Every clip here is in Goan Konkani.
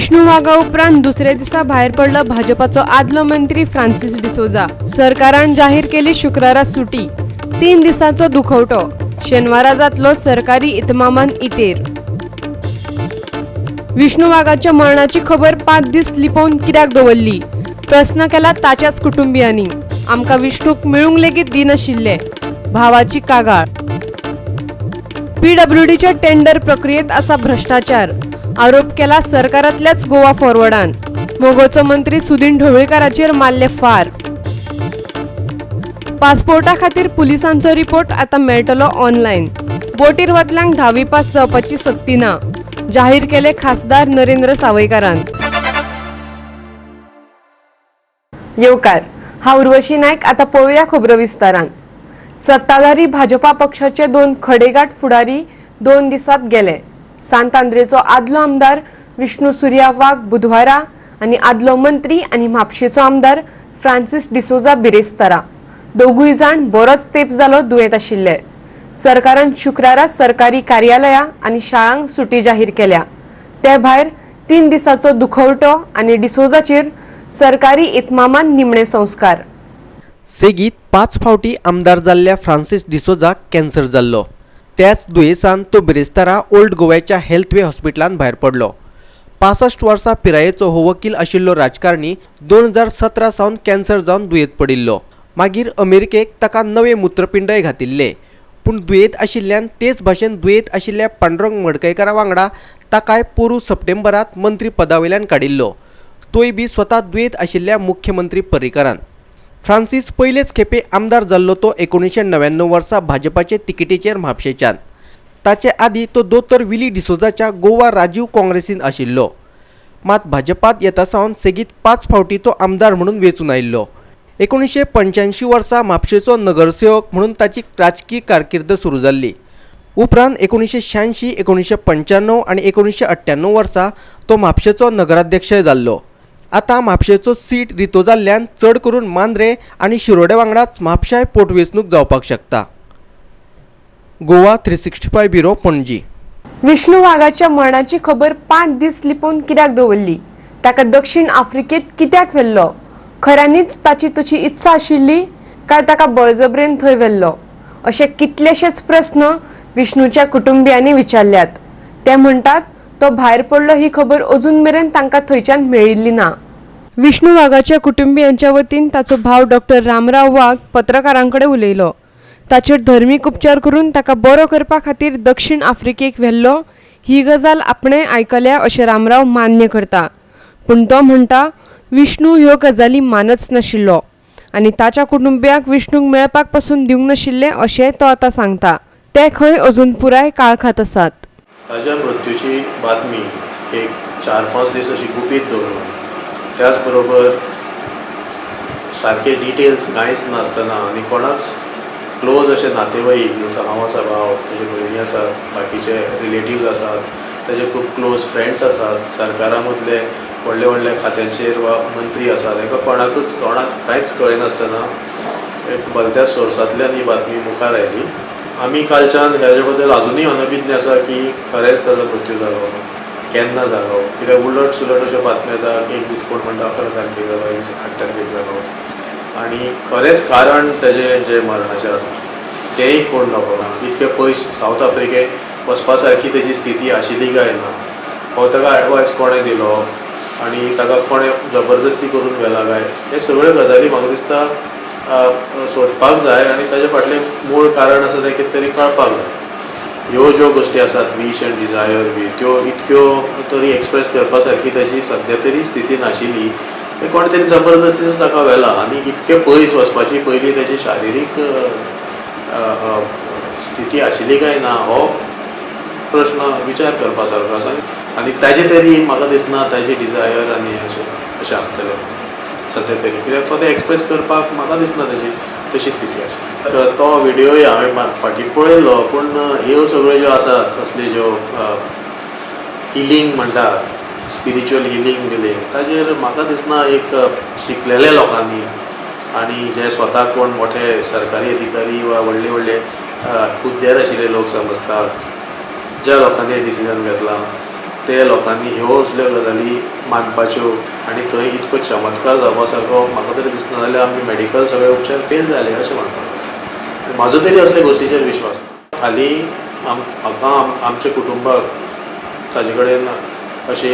विष्णू वाघा उपरांत दुसऱ्या दिसा भायर पडलो भाजपाचो आदलो मंत्री फ्रांसीस डिसोजा. सरकारान जाहीर केली शुक्रारा सुटी. 3 दिसांचो दुखवटो. शेनवारा जातलो सरकारी इतमामान इतेर. विष्णू वाघाच्या मरणाची खबर 5 दीस लिपोवन कित्याक दवरली, प्रस्न केला ताच्याच कुटुंबियांनी. आमकां विष्णूक मेळूंक लेगीत दिनाशिल्ले, भावाची कागाळ. पीडब्ल्यूडीच्या टेंडर प्रक्रियेत आसा भ्रष्टाचार, आरोप केला सरकारांतल्याच गोवा फॉरवर्डान. मगोचो मंत्री सुदिन ढवळीकाराचेर मारले फार. पासपोर्टा खातीर पुलिसांचो रिपोर्ट आतां मेळटलो ऑनलायन. बोटीर वतल्यांक 10वी पास जावपाची सक्ती ना, जाहीर केले खासदार नरेंद्र सावयकारान. येवकार, हांव उर्वशी नायक. आतां पळोवया खबरो विस्तारान. सत्ताधारी भाजपा पक्षाचे 2 खडेगांठ फुडारी 2 दिसांत गेले. सांत आंद्रेचो आदलो आमदार विष्णू सुर्या वाघ बुधवारा आनी आदलो मंत्री आनी म्हापशेचो आमदार फ्रांसीस डिसोजा बिरेस्तारा. दोगूय जाण बरोच तेंप जालो दुयेंत आशिल्ले. सरकारान शुक्रारा सरकारी कार्यालयां आनी शाळांक सुटी जाहीर केल्या. ते भायर 3 दिसांचो दुखवटो आनी डिसोजाचेर सरकारी इतमामान निमणे संस्कार. सेगीत 5 फावटी आमदार जाल्ल्या फ्रांसीस डिसोजाक कॅन्सर जाल्लो. त्याच दुयेंसान तो बिरेस्तारा ओल्ड गोव्याच्या हेल्थवे हॉस्पिटलांत भायर पडलो. 65 वर्सां पिरायेचो हो वकील आशिल्लो राजकारणी 2017 सावन कॅन्सर जावन दुयेंत पडिल्लो. मागीर अमेरिकेक ताका नवे मूत्रपिंडय घातिल्ले, पूण दुयेंत आशिल्ल्यान तेच भाशेन दुयेंत आशिल्ल्या पांडुरंग मडकयकारा वांगडा ताकाय पोरूं सप्टेंबरांत मंत्री पदा वयल्यान काडिल्लो, तोय बी स्वता दुयेंत आशिल्ल्या मुख्यमंत्री पर्रीकारान. फ्रांसीस पयलेच खेपे आमदार जाल्लो तो 1999 वर्सा भाजपाचे तिकेटीचेर म्हापशेच्यान. ताचे आदीं तो दोतोर विली डिसोजाच्या गोवा राजीव काँग्रेसीन आशिल्लो. मात भाजपात येता सावन सेगीत 5 फावटी तो आमदार म्हणून वेंचून आयिल्लो. 1985 वर्सा म्हापशेचो नगरसेवक म्हणून ताची राजकीय कारकीर्द सुरू जाल्ली. उपरांत 1986, 1995 आनी 1998 वर्सा तो म्हापशेचो नगराध्यक्षय जाल्लो. आतां म्हापशेचो सीट रितो जाल्ल्यान चड करून मांद्रे आनी शिरोडे वांगडाच म्हापशाय पोटवेंचणूक जावपाक शकता. गोवा 365 ब्युरो, पणजी. विष्णू वाघाच्या मरणाची खबर 5 दीस लिपोवन कित्याक दवरली, ताका दक्षिण आफ्रिकेत कित्याक व्हेल्लो, खऱ्यांनीच ताची तशी इत्सा आशिल्ली काय ताका बळजबरेन थंय व्हेल्लो, अशे कितलेशेच प्रस्न विष्णूच्या कुटुंबियांनी विचारल्यात. ते म्हणटात तो भायर पडलो ही खबर अजून मेरेन तांकां थंयच्यान मेळिल्ली ना. विष्णू वाघाच्या कुटुंबियांच्या वतीन ताचो भाव डॉक्टर रामराव वाघ पत्रकारां कडेन उलयलो. ताचेर धर्मीक उपचार करून ताका बरो करपा खातीर दक्षिण आफ्रिकेक व्हेल्लो ही गजाल आपणें आयकल्या अशें रामराव मान्य करता, पूण तो म्हणटा विष्णू ह्यो गजाली मानच नाशिल्लो आनी ताच्या कुटुंबियांक विष्णूक मेळपाक पसून दिवंक नाशिल्लें अशेंय तो आतां सांगता. ते खंय अजून पुराय काळखांत आसात. ताच्या मृत्यूची बातमी एक 4-5 दीस अशी गुपीत दवरून, त्याच बरोबर सारके डिटेल्स कांयच नासतना आनी कोणाच क्लोज अशे नातेवाईक, जसो हांव आसा भाव, ताजे भयणी आसात, बाकीचे रिलेटिव्ज आसात, ताजे खूब क्लोज फ्रेंड्स आसात, सरकारा मदले व्हडले व्हडले खात्यांचेर वा मंत्री आसात, तांकां कोणाकूच कोणाक कांयच कळयनासतना एक भलत्याच सोर्सांतल्यान ही बातमी मुखार आयली. आमी कालच्यान हेजे बद्दल अजुनूय अनभिज्ञ आसा की खरेंच ताजो मृत्यू जालो, केन्ना जालो, कित्याक उलट सुलट अश्यो बातम्यो येता. एक दीस कोण म्हणटा 11 तारखेक जालो, एक दीस 8 तारखेक जालो, आनी खरेंच कारण तेजें जें मरणाचें आसा तेंय कोण नकळना. इतके पयस सावथ आफ्रिकेक वचपा सारकी तेजी स्थिती आशिल्ली काय ना, हो ताका एडवायस कोणें दिलो आनी ताका कोणें जबरदस्ती करून व्हेला काय, हे सगळ्यो गजाली म्हाका दिसता सोदपाक जाय आनी ताजे फाटलें मूळ कारण आसा तें कितें तरी कळपाक जाय. ह्यो ज्यो गोश्टी आसात वीश आनी डिजायर बी त्यो इतक्यो तरी एक्सप्रेस करपा सारकी ताजी सद्या तरी स्थिती नाशिल्ली. ते कोणे तरी जबरदस्तीनूच ताका व्हेला आनी इतके पयस वचपाची पयली ताजी शारिरीक स्थिती आशिल्ली काय ना हो प्रश्न विचार करपा सारको आसा. आनी ताजे तरी म्हाका दिसना ताजी डिजायर आनी अशें अशें आसतलें सद्या तरी, कित्याक तो तें एक्सप्रेस करपाक म्हाका दिसना ताजी तशी स्थिती आसा. तो व्हिडियोय हांवें फाटीं पळयलो, पूण ह्यो सगळ्यो ज्यो आसात असल्यो ज्यो हिलींग म्हणटा, स्पिरिच्युअल हिलींग बिलींग, ताजेर म्हाका दिसना एक शिकलेल्या लोकांनी आनी जे स्वताक कोण मोठे सरकारी अधिकारी वा व्हडले व्हडले हुद्द्यार आशिल्ले लोक समजतात, ज्या लोकांनी डिसिजन घेतलां ते लोकांनी ह्यो असल्यो गजाली मानपाच्यो आनी थंय इतको चमत्कार जावपा सारको म्हाका तरी दिसना जाल्यार आमी मेडिकल सगळे उपचार फेल जाले अशें म्हणपाक. म्हाजो तरी असल्या गोश्टीचेर विश्वास ना. हालीं म्हाका आमच्या कुटुंबाक ताजे कडेन अशी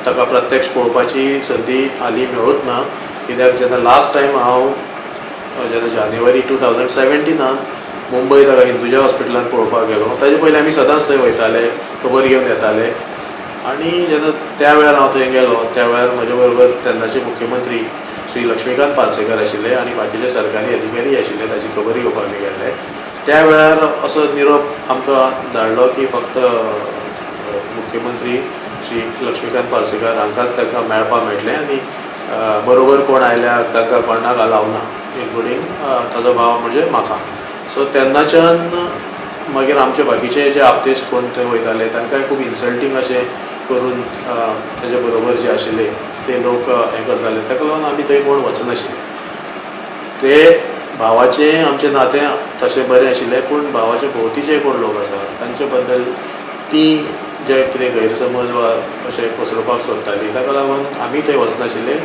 ताका प्रत्यक्ष पळोवपाची संदी हालीं मेळूच ना, कित्याक जेन्ना लास्ट टायम हांव जेन्ना जानेवारी 2017 मुंबय ताका हिंदुजा हॉस्पिटलान पळोवपाक गेलो, ताजे पयलीं आमी सदांच थंय वयताले, खबर घेवन येताले. आनी जेन्ना त्या वेळार हांव थंय गेलो त्या वेळार म्हजे बरोबर तेन्नाचे मुख्यमंत्री श्री लक्ष्मीकांत पार्सेकर आशिल्ले आनी बाकीचे सरकारी अधिकारी आशिल्ले, ताची खबर घेवपाक आमी गेल्ले. त्या वेळार असो निरोप आमकां धाडलो की फक्त मुख्यमंत्री श्री लक्ष्मीकांत पार्सेकर हांकांच तांकां मेळपाक मेळटलें आनी बरोबर कोण आयल्या तांकां कोणाक अलाव ना, इन्क्लुडींग ताजो भाव म्हणजे म्हाका. सो तेन्नाच्यान मागीर आमचे बाकीचे जे आप्तेश कोण थंय वयताले तांकांय खूब इन्सल्टींग अशें करून ताजे बरोबर जे आशिल्ले ते लोक हें करताले. ताका लागून आमी थंय कोण वचनाशिल्ले. ते भावाचें आमचें नातें तशें बरें आशिल्लें, पूण भावाचे भोंवती जे कोण लोक आसा तांचे बद्दल ती जे कितें गैरसमज वा अशें पसरोवपाक सोदताली, ताका लागून आमी थंय वचनाशिल्ले.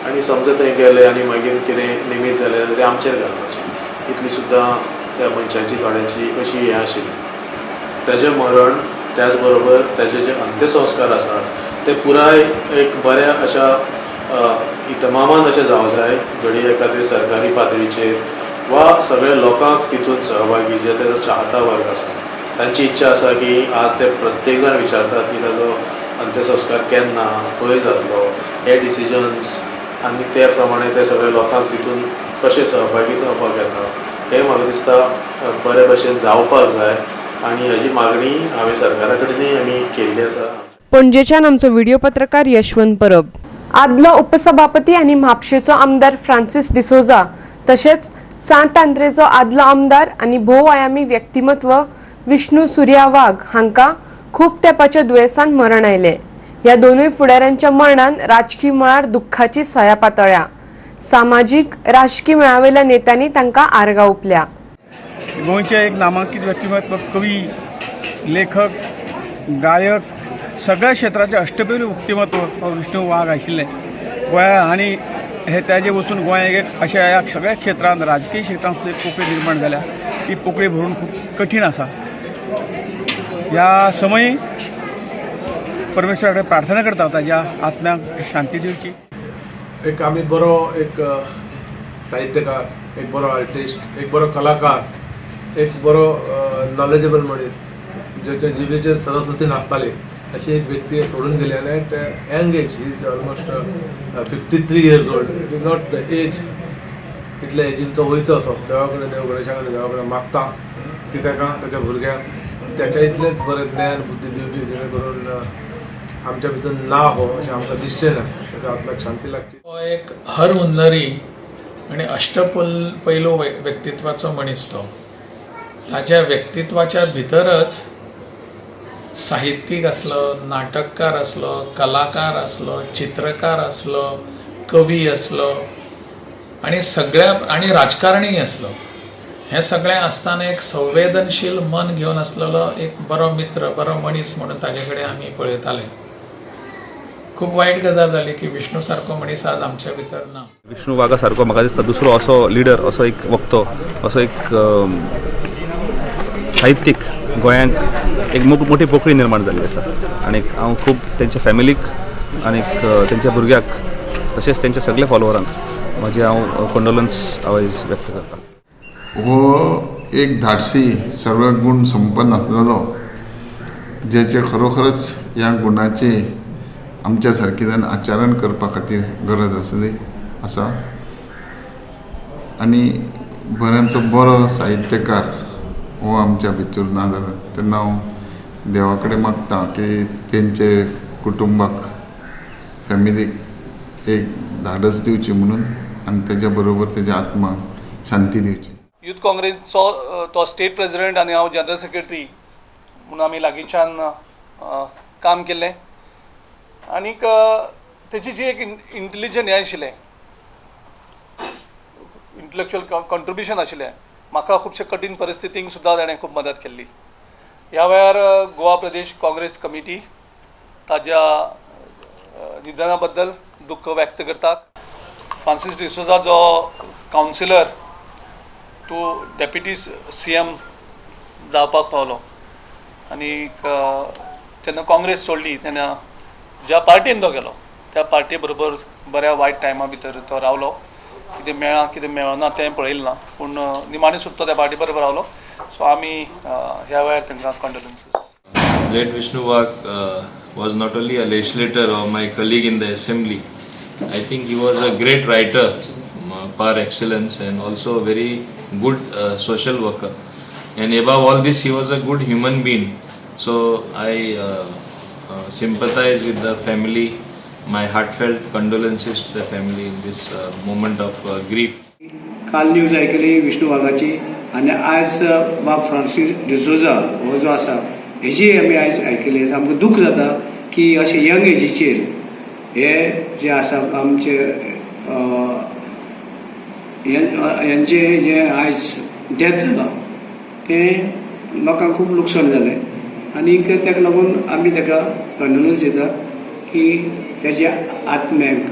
आनी समजा थंय गेले आनी मागीर कितें निमीत जालें जाल्यार तें आमचेर घालपाचें, इतली सुद्दां त्या मनशांची थोड्यांची अशी हें आशिल्ली. ताजें मरण त्याच बरोबर ताजे जे अंत्यसंस्कार आसात ते पुराय एक बऱ्या अशा इतमामान अशें जावंक जाय, घडये एखाद्रे सरकारी पातळीचेर वा सगळ्या लोकांक तितून सहभागी जे ताजो चाहता वर्ग आसा तांची इच्छा आसा की आज ते प्रत्येक जाण विचारतात की ताजो अंत्यसंस्कार केन्ना खंय जातलो, हे डिसिजन्स आनी ते प्रमाणे ते सगळे लोकांक तितून कशें सहभागी जावपाक येता हें म्हाका दिसता बरे भशेन जावपाक जाय आनी हाजी मागणी हांवें सरकारा कडेनूय आमी केल्ली आसा. पणजेच्यान आमचो व्हिडिओ पत्रकार यशवंत परब. आदलो उपसभापती आनी म्हापशेचो आमदार फ्रांसीस डिसोजा तशेंच सांत आंद्रेचो आदलो आमदार आनी भोवआयामी व्यक्तिमत्व विष्णू सुर्या वाघ हांकां खूब तेंपाच्या दुयेंसान मरण आयलें. ह्या दोनूय फुडाऱ्यांच्या मरणान राजकी मळार दुख्खाची सया पातळ्या. सामाजीक राजकी मळावेल्या नेत्यांनी तांकां आर्गां ओंपल्या. गोंयचे एक नामांकीत व्यक्तिमत्व, कवी, लेखक, गायक, सगळ्या क्षेत्राचे अष्टपैलू व्यक्तिमत्व हो विष्णू वाघ आशिल्ले गोंया. आनी हे ताजे वचून गोंय एक अशा ह्या सगळ्या क्षेत्रांत, राजकीय क्षेत्रांत सुद्दां एक पोकळी निर्माण जाल्या. ती पोकळी भरून खूब कठीण आसा. ह्या समय परमेश्वरा कडेन प्रार्थना करता ताज्या आत्म्याक शांती दिवची. एक आमी बरो एक साहित्यकार, एक बरो आर्टिस्ट, एक बरो कलाकार, एक बरो नॉलेजेबल मनीस ज्याच्या जिबेचेर सरस्वती नासताली अशी एक व्यक्ती सोडून गेली. आनी at young age, he is almost 53 years old. It is not the age, इतल्या एजीन तो वयचो असो. देवा कडेन, देव गणेशा कडेन, देवा कडेन मागता की ताका ताच्या भुरग्यांक त्याच्या इतलेंच बरें ज्ञान बुद्धी दिवची, जेणे करून आमच्या भितर ना हो अशें आमकां दिसचें ना, ताच्या आत्म्याक शांती लागची. हो एक हर हुनरी आनी अष्टपैलू पैलू व्यक्तित्वाचो मनीस. तो ताज्या व्यक्तित्वाच्या भितरच साहित्यीक आसलो, नाटककार आसलो, कलाकार आसलो, चित्रकार आसलो, कवी आसलो आनी सगळ्या आनी राजकारणीय आसलो. हें सगळें आसतना एक संवेदनशील मन घेवन आसलेलो एक बरो मित्र, बरो मनीस म्हणून ताजे कडेन आमी पळयताले. खूब वायट गजाल जाली की विष्णू सारको मनीस आज आमच्या भितर ना. विष्णू वाघा सारको म्हाका दिसता दुसरो असो लिडर, असो एक वक्तो, असो एक साहित्यीक गोंयांक एक मोठी पोकळी निर्माण जाल्ली आसा. आनी हांव खूब तेंच्या फॅमिलीक आनी तेंच्या भुरग्याक तशेंच तेंच्या सगल्या फॉलोवरांक म्हजें हांव कंडोलन्स आवाज व्यक्त करता. हो एक धाडसी, सर्व गुण संपन्न आसलेलो, ज्याचे खरोखरच ह्या गुणाचे आमच्या सारकेल्यान आचरण करपा खातीर गरज आसली आसा. आनी बऱ्यांचो बरो साहित्यकार हो आमच्या भितर ना जाला तेन्ना हांव देवा कडेन मागता की तेंचे कुटुंबाक, फॅमिलीक एक धाडस दिवची म्हणून आनी तेज्या बरोबर तेज्या आत्माक शांती दिवची. यूथ काँग्रेसचो तो स्टेट प्रेसिडेंट आनी हांव जनरल सेक्रेटरी म्हणून आमी लागींच्यान काम केल्लें. आनीक तेजी जी एक इंटेलिजंट हें आशिल्लें, इंटलेक्चुअल कॉन्ट्रिब्युशन आशिल्लें, म्हाका खुबशे कठीण परिस्थितींक सुद्दां ताणें खूब मदत केल्ली. ह्या वेळार गोवा प्रदेश काँग्रेस कमिटी, ताज्या निधना बद्दल दुख्ख व्यक्त करतात. फ्रांसीस डिसोजा जो councillor to deputy CM जावपाक पावलो आनी तेन्ना काँग्रेस सोडली, तेन्ना ज्या पार्टीन तो गेलो त्या पार्टी बरोबर बऱ्या वायट टायमा भितर तो रावलो. कितें मेळ्ळां कितें मेळना तें पळयलें ना, पूण निमाणें सुद्दां त्या पार्टी बरोबर रावलो. सो आमी ह्या वेळार तांकां condolences. Late Vishnu Wagh was not only a legislator or my colleague in the assembly, I think he was a great writer par excellence and also a very good social worker. And above all this, he was a good human being. So I sympathize with the family. My heartfelt condolences to the family in this moment of grief. काल न्यूज आयकली विष्णू वाघाची आनी आयज बाब फ्रांसीस डिसोजा हो जो आसा हेजी आमी आयज आयकली. आमकां दूख जाता की अशे यंग एजीचेर हे जे आसा आमचे हेंचे जे आयज डेथ जाला तें लोकांक खूब लुकसाण जालें आनी ताका लागून आमी ताका कंडोलन्स दिता की तेज्या आत्म्याक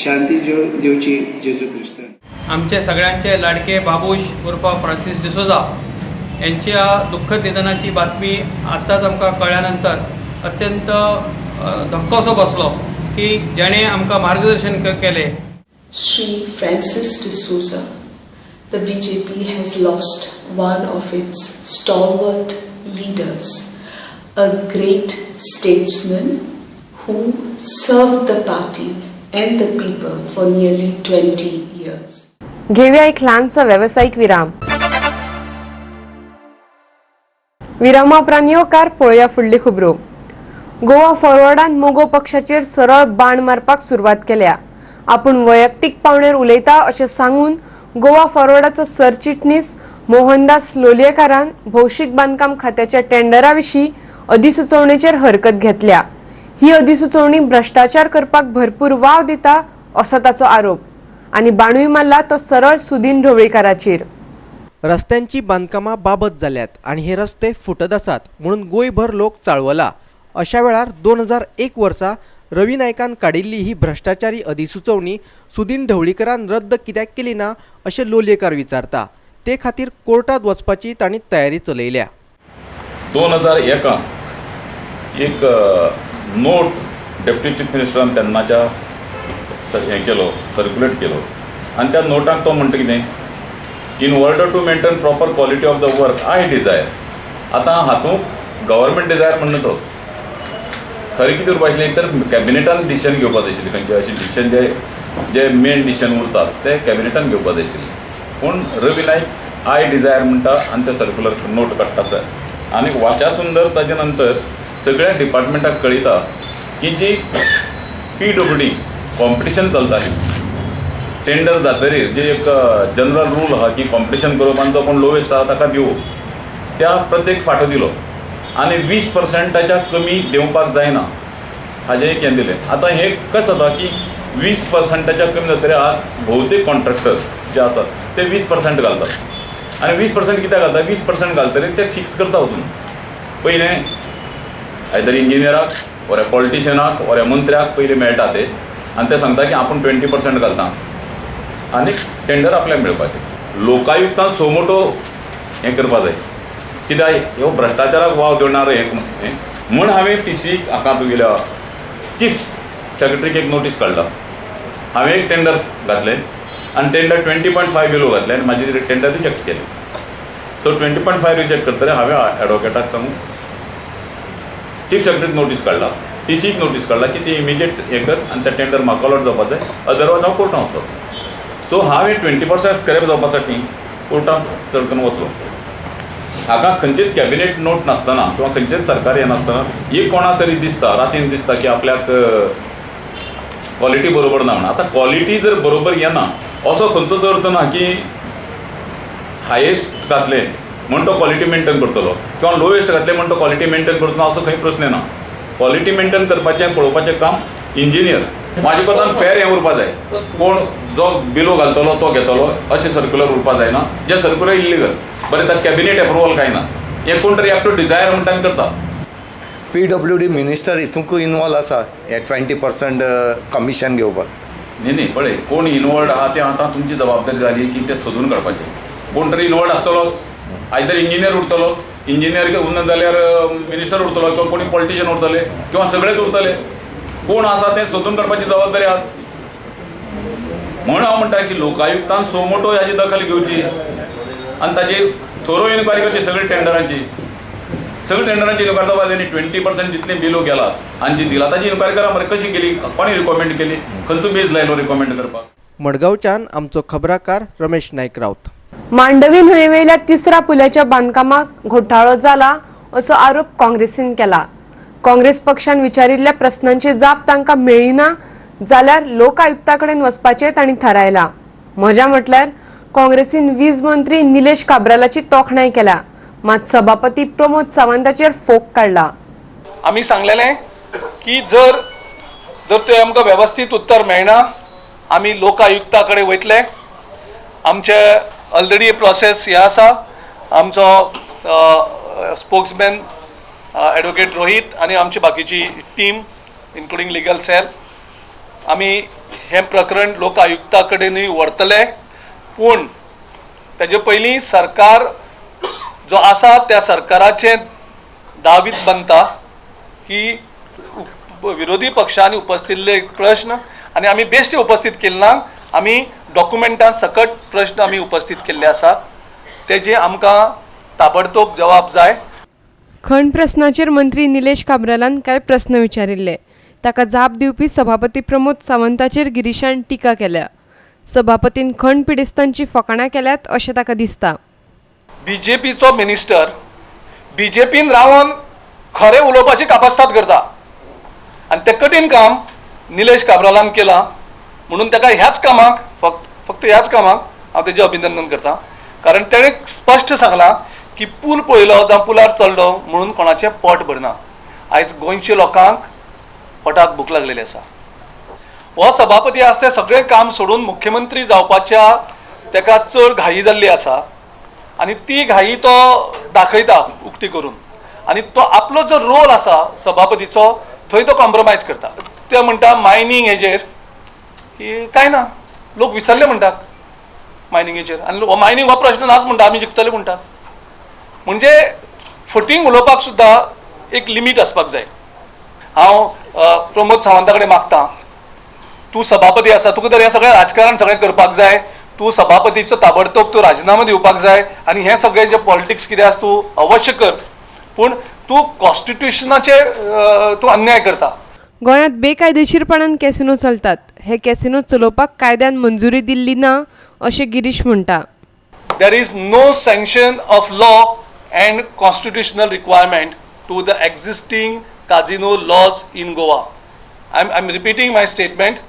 शांती दिवची जेजू क्रिस्तान. आमचे सगळ्यांचे लाडके बाबूश उर्फ फ्रांसीस डिसोजा यांच्या दुःखद निधनाची बातमी आत्ताच आमकां कळ्ळ्या नंतर अत्यंत धक्कोसो बसलो की जेणे आमकां मार्गदर्शन केलें. Shri Francis D'Souza, the BJP has lost one of its stalwart leaders, a great statesman who served the party and the people for nearly 20 years. घेऊया एक ल्हानसो वेवसायीक विराम. विरामा उपरांत येवकार. पळोवया फुडली खबरो. गोवा फॉरवर्डान मगो पक्षाचेर सरळ बाण मारपाक सुरवात केल्या. आपूण वैयक्तीक पावणेर उलयता अशें सांगून गोवा फॉरवर्डाचो सरचिटणीस मोहनदास लोलयेकारान भौशीक बांदकाम खात्याच्या टेंडरा विशीं अधिसुचोवणेचेर हरकत घेतल्या. ही अधिसुचोवणी भ्रश्टाचार करपाक भरपूर वाव दिता असो ताचो आरोप आनी बाणूय मारला तो सरळ सुदीन ढवळीकाराचेर. रस्त्यांची बांदकामां बाबत जाल्यात आनी हे रस्ते फुटत आसात म्हणून गोंयभर लोक चाळवला. अशा वेळार 2001 वर्सा रवी नायकान काडिल्ली ही भ्रश्टाचारी अधिसुचोवणी सुदीन ढवळीकरान रद्द कित्याक केली ना अशें लोलयेकार विचारता. ते खातीर कोर्टात वचपाची तांणी तयारी चलयल्या. 2001 एक नोट डेप्युटी चीफ मिनिस्टरान तेन्नाच्या हें केलो, सर्क्युलेट केलो आनी त्या नोटाक तो म्हणटा कितें, in order to maintain proper quality of the work I desire. आतां हातूंत गव्हर्मेंट डिजायर म्हणटा तो खरें कितें उरपा आशिल्लें, एक तर कॅबिनेटान डिसिजन घेवपा जाय आशिल्लें, खंयचें अशें डिसिजन जे जे मेन डिसिजन उरतात ते कॅबिनेटान घेवपा जाय आशिल्लें. पूण रवी नायक I Dzire म्हणटा आनी ते सर्क्युलर नोट काडटा सर आनी वाच्या सुंदर ताजे नंतर सगळ्या डिपार्टमेंटाक कळयता की जी PWD competition चलताली टेंडर जातरीर जे एक जनरल रूल आहा की कॉम्पिटिशन करप आनी जो कोण लोवेस्ट आहा ताका दिवप, त्या प्रत्येक फाटो दिलो आनी 20%च्या कमी देंवपाक जायना हाजें एक हें दिलें. आतां हें कशें जाता की 20%च्या कमी जातरीर आज भोवतेक कॉन्ट्रॅक्टर जे आसात ते 20% घालतात आनी 20% कित्याक घालता, 20% घालतरीर ते फिक्स करता वचून पयलें आयदर इंजिनियराक ओर पॉलिटिशियनाक ओर मंत्र्याक पयलीं मेळटा ते आनी ते सांगता की आपूण 20% घालता आनी टेंडर आपल्याक मेळपाचें. लोकायुक्तान सो मोटो हें करपा जाय कित्याक ह्यो भ्रश्टाचाराक वाव देणार हें म्हूण हांवें पी सी हाका तुगेल्या चीफ सेक्रेटरीक एक नोटीस काडला. हांवें एक टेंडर घातलें आनी टेंडर 20.5 बिलो घातलें आनी म्हाजी टेंडर रिजेक्ट केलें. सो 20.5 रिजेक्ट करतले हांवें एडवोकेटाक सांगून चीफ सेक्रेटरीक नोटीस काडला, टीसीक नोटीस काडला की ती इमिजिएट हें कर आनी तें टेंडर म्हाका अलॉट जावपा जाय, अदरवायज हांव कोर्टान वतलो. सो हांवें 20% स्क्रॅप जावपा साठी कोर्टान चड करून वतलो. हाका खंयचेच कॅबिनेट नोट नासतना किंवा खंयचेच सरकार हें नासतना एक कोणा तरी दिसता रातीन दिसता की आपल्याक क्वॉलिटी बरोबर ना म्हणून. आतां क्वॉलिटी जर बरोबर येना असो खंयचोच अर्थ ना की हायेस्ट घातलें म्हण तो क्वॉलिटी मेनटेन करतलो किंवा लोवेस्ट घातलें म्हण तो क्वॉलिटी मेनटेन करतलो ना, असो खंय प्रश्न येना. क्वॉलिटी मेनटेन करपाचें पळोवपाचें काम इंजिनियर. म्हाजे कोतान फेर हें उरपा जाय, कोण जो बिलो घालतलो तो घेतलो अशें सर्क्युलर उरपा जायना, जें सर्क्युलर इल्लिगल. बरें, ताका कॅबिनेट एप्रुवल कांय ना, हें कोण तरी एकटो डिजायर म्हणटा आनी करता. PWD minister हितूंकूय इनवॉल्व आसा हे 20% कमिशन घेवपाक. न्ही न्ही पळय कोण इनवॉल्ड आहा तें आतां तुमची जबाबदारी जाली की तें सोदून काडपाचें. कोण तरी इनवॉल्ड आसतलोच, आयदर इंजिनियर उरतलो, इंजिनियर उरना जाल्यार मिनिस्टर उरतलो किंवा कोणी पॉलिटिशियन उरतले किंवा सगळेच उरतले. कोण आसा तें सोदून काडपाची जबाबदारी आसा. म्हणून हांव म्हणटा की लोकायुक्तान सो मोटो ह्याची दखल घेवची आनी ताजी थोरो इन्क्वायरी करची सगळी टेंडरांची. सगळी टेंडरांची इन्क्वायरी जावपा जाय. 20% जितले बिलो गेला आनी जी दिला ताजी इन्क्वायरी करा मरे, कशी केली, कोणी रिकॉमेंड केली, खंयचो बेज लायलो रिकॉमेंड करपाक. मडगांवच्यान आमचो खबराकार रमेश नायक राऊत. मांडवी न्हंयेवेल्या तिसऱ्या पुलाच्या बांदकामाक घोटाळो जाला असो आरोप काँग्रेसीन केला. काँग्रेस पक्षान विचारिल्ल्या प्रस्नांची जाप तांकां मेळ्ळी ना जाल्यार लोकायुक्ता कडेन वचपाचें तांणी थारायलां. मजा म्हटल्यार काँग्रेसीन वीज मंत्री निलेश काब्रालाची तोखणाय केल्या, मात सभापती प्रमोद सावंताचेर फोग काडला. आमी सांगलेलें की जर जर ते आमकां वेवस्थीत उत्तर मेळना आमी लोकायुक्ता कडेन वयतले. आमचे ऑलरेडी प्रोसेस हे आसा. आमचो स्पोक्समॅन एडवोकेट रोहीत आनी आमची बाकीची टीम इन्क्लुडींग लिगल सेल आमी हें प्रकरण लोकायुक्ता कडेनूय व्हरतले. पूण तेजे पयलीं सरकार जो आसा त्या सरकाराचें दावीत बनता की विरोधी पक्षांनी उपस्थिल्ले प्रश्न आनी आमी बेश्टे उपस्थीत केले ना, आमी डॉक्युमेंटां सकट प्रश्न आमी उपस्थीत केल्ले आसात, तेजे आमकां ताबडतोब जवाब जाय. खण प्रस्नाचेर मंत्री निलेश काब्रालान कांय प्रस्न विचारिल्ले. ताका जाप दिवपी सभापती प्रमोद सावंताचेर गिरीशान टिका केल्या. सभापतीन खण पिडेस्तांची फकाणां केल्यात अशें ताका दिसता. बीजेपीचो मिनिस्टर बीजेपीन रावन खरें उलोवपाची कापास्ताद करता आनी तें कठीण काम निलेश काब्रालान केलां म्हणून ताका ह्याच कामाक फक्त ह्याच कामाक हांव तेजें अभिनंदन करता. कारण तेणें स्पश्ट सांगलां की पूल पळयलो जावं पुलार चल्लो म्हणून कोणाचें पोट भरना. आयज गोंयच्या लोकांक पोटाक भूक लागलेली आसा. हो सभापती आसा तें सगळें काम सोडून मुख्यमंत्री जावपाच्या ताका चड घाई जाल्ली आसा आनी ती घाई तो दाखयता उक्ती करून आनी तो आपलो जो रोल आसा सभापतीचो थंय तो कॉम्प्रोमायज करता. ते म्हणटा मायनींग हेजेर की कांय ना, लोक विसरले म्हणटात मायनिंगेचेर आनी मायनींग हो प्रश्न नाच म्हणटा, आमी जिखतले म्हणटात. म्हणजे फटींग उलोवपाक सुद्दां एक लिमीट आसपाक जाय. हांव प्रमोद सावंता कडेन मागता, तूं सभापती आसा, तुका तर हें सगळें राजकारण सगळें करपाक जाय, तूं सभापतीचो ताबडतोब तूं राजिनामो दिवपाक जाय आनी हें सगळें जें पॉलिटिक्स कितें आसा तूं अवश्य कर, पूण तूं कॉन्स्टिट्युशनाचेर तूं अन्याय करता. गोंयांत बेकायदेशीरपणान कॅसिनो चलतात. हे कॅसिनो चलोवपाक कायद्यान मंजुरी दिल्ली ना अशें गिरीश म्हणटा. There is no sanction of law and constitutional requirement to the existing casino laws in Goa. I am repeating my statement.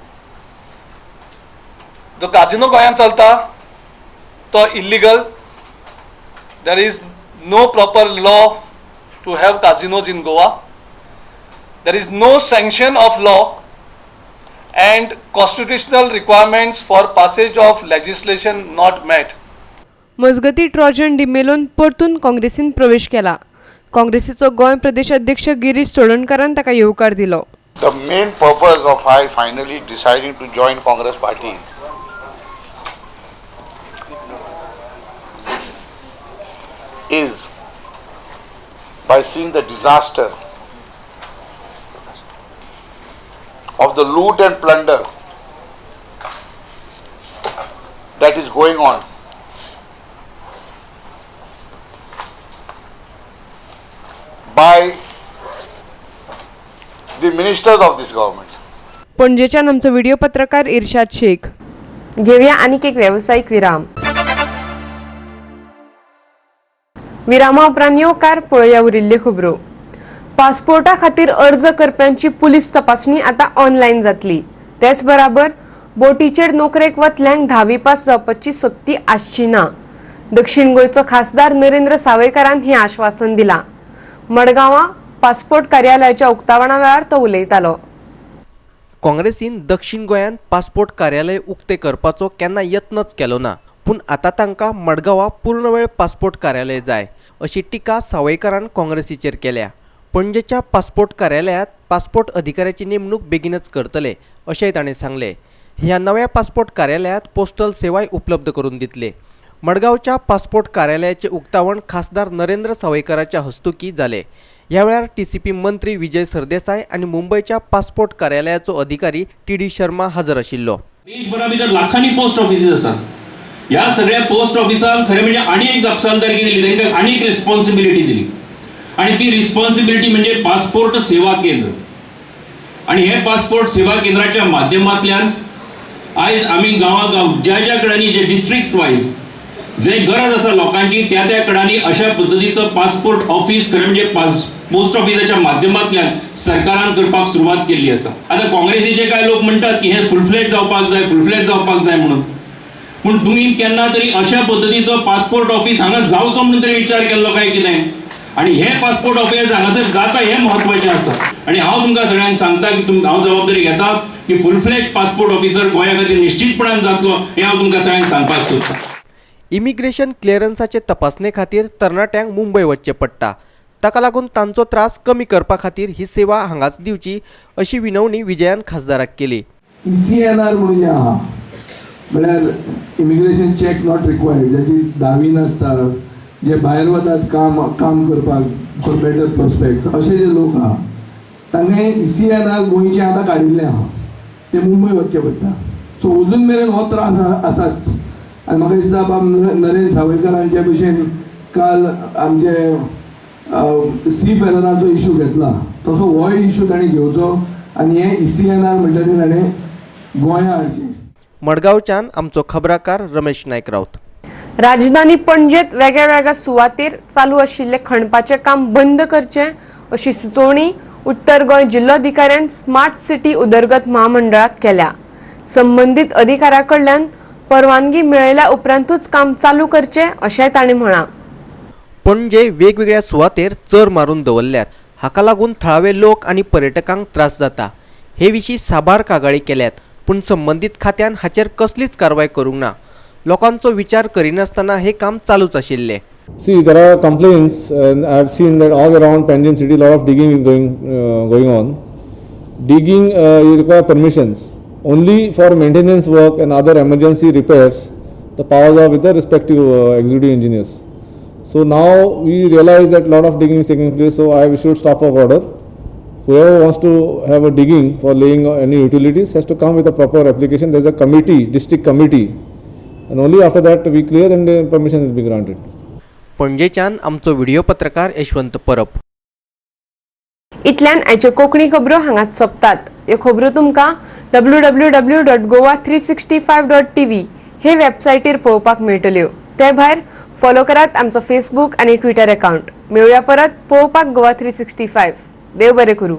जो काजिनो गोंयांत चलता तो illegal. There is no proper law to have casinos in Goa. There is no sanction of law and constitutional requirements for passage of legislation not met. मजगती ट्रॉजन डिमेलोन परतून काँग्रेसीन प्रवेश केला. काँग्रेसीचो गोंय प्रदेश अध्यक्ष गिरीश चोडणकारान ताका येवकार दिलो. The main purpose of I finally deciding to join Congress party is by seeing the disaster of the loot and plunder that is going on by the ministers of this government. पणजेच्यान आमचो व्हिडिओ पत्रकार इर्शाद शेख. घेऊया आणखी एक व्यावसायिक विराम. विरामा उपरांत येवकार पळोवया उरिल्ल्यो खबरो. पासपोर्टा खातीर अर्ज करप्यांची पुलीस तपासणी आतां ऑनलायन जातली. तेच बराबर बोटीचेर नोकरेक वतल्यांक 10वी पास जावपाची सक्ती आसची ना. दक्षिण गोंयचो खासदार नरेंद्र सावयकारान हें आश्वासन दिलां. मडगांवां पासपोर्ट कार्यालयाच्या उक्तावणा वेळार तो उलयतालो. काँग्रेसीन दक्षिण गोंयांत पासपोर्ट कार्यालय उक्ते करपाचो केन्ना यत्नच केलो ना, पूण आतां तांकां मडगांवां पूर्ण वेळ पासपोर्ट कार्यालय जाय अशी टिका सावयकारान काँग्रेसीचेर केल्या. पणजेच्या पासपोर्ट कार्यालयांत पासपोर्ट अधिकाऱ्याची नेमणूक बेगीनच करतले अशेंय ताणें सांगलें. ह्या नव्या पासपोर्ट कार्यालयांत पोस्टल सेवाय उपलब्ध करून दितले. मडगांवच्या पासपोर्ट कार्यालयाचें उक्तावण खासदार नरेंद्र सावयकाराच्या हस्तुकीं जालें. ह्या वेळार TCP मंत्री विजय सरदेसाय आनी मुंबयच्या पासपोर्ट कार्यालयाचो अधिकारी TD Sharma हजर आशिल्लो. देशभरा भितर लाखांनी पोस्ट ऑफिसीस आसात. ह्या सगळ्या पोस्ट ऑफिसांक खरें म्हणजे आनी एक जापसालदारकी दिली, तांकां आनी एक रिस्पॉन्सिबिलिटी दिली आनी ती रिस्पॉन्सिबिलिटी म्हणजे पासपोर्ट सेवा केंद्र. आनी हे पासपोर्ट सेवा केंद्राच्या माध्यमांतल्यान आयज आमी गांवागांव ज्या ज्या कडेन जे डिस्ट्रिक्ट वायज जे गरज आसा लोकांची त्या त्या कडांनी अशा पद्दतीचो पासपोर्ट ऑफिस खरें म्हणजे पोस्ट ऑफिसाच्या माध्यमांतल्यान सरकारान करपाक सुरवात केल्ली आसा. आतां काँग्रेसीचे कांय लोक म्हणटात की हे फुल फ्लॅज जावपाक जाय, फुल फ्लॅज जावपाक जाय म्हणून, पूण तुमी केन्ना तरी अशा पद्दतीचो पासपोर्ट ऑफिस हांगा जावचो म्हणून तरी विचार केल्लो काय कितें? आनी हे पासपोर्ट ऑफिस हांगासर जाता हें म्हत्वाचें आसा. आनी हांव तुमकां सगळ्यांक सांगता की हांव जबाबदारी घेता की फुल फ्लॅज पासपोर्ट ऑफिसर गोंया खातीर निश्चितपणान जातलो हें हांव तुमकां सगळ्यांक सांगपाक सोदतां. इमिग्रेशन क्लियरन्साचे तपासणे खातीर तरणाट्यांक मुंबय वचचें पडटा. ताका लागून तांचो त्रास कमी करपा खातीर ही सेवा हांगाच दिवची अशी विनवणी विजयान खासदाराक केली. ECNR म्हणून जें आहा म्हळ्यार इमिग्रेशन चॅक not required, ज्याची धावी नासता, जे भायर वतात काम काम करपाक फॉर बेटर प्रोस्पेक्ट्स अशे जे लोक आहा तांकां हें ECNR गोंयचें आतां काडिल्लें आहा, तें मुंबय वचचें पडटा. सो अजून मेरेन हो त्रास आसाच. आनी म्हाका दिसता बाब नरेंद्र सावयकारांचे भशेन काल आमचे सी फेरराचो इशू घेतला तसो होय इशू ताणें घेवचो आनी हें ECNR म्हणटा तें ताणें गोंया हाडचें. मडगांवच्यान आमचो खबराकार रमेश नायक राऊत. राजधानी पणजेत वेगळ्यावेगळ्या सुवातेर चालू आशिल्लें खणपाचें काम बंद करचें अशी सुचोवणी उत्तर गोंय जिल्लोधिकाऱ्यान स्मार्ट सिटी उदरगत म्हामंडळाक केल्या. संबंदीत अधिकाऱ्या कडल्यान परवानगी मेळयल्या उपरांतूच काम चालू करचें अशेंय ताणें म्हळां. पणजे वेगवेगळ्या सुवातेर चर मारून दवरल्यात. हाका लागून थळावे लोक आनी पर्यटकांक त्रास जाता. हे विशीं साबार कागाळी केल्यात, पूण संबंदीत खात्यान हाचेर कसलीच कारवाय करूंक ना. लोकांचो विचार करिनासतना हे काम चालूच आशिल्लें. See, there are complaints and I have seen that all around Panjim city lot of digging is going on. Digging you require permissions. Only for maintenance work and other emergency repairs, the powers are with the respective executive engineers. So now we realize that lot of digging is taking place, so I have issued stop work order. Whoever wants to have a digging for laying any utilities has to come with a proper application. There is a committee, district committee, and only after that we clear and the permission will be granted. पणजेच्यान आमचो व्हिडिओ पत्रकार यशवंत परब. इतल्यान आयच्यो कोंकणी खबरो हांगाच सोंपतात. ह्यो खबरो तुमकां www.goa365.tv हे वेबसायटीर पळोवपाक मेळटल्यो. ते भायर फॉलो करात आमचो फेसबूक आनी ट्विटर अकाउंट. मेळुया परत पळोवपाक गोवा 365. देव बरें करूं.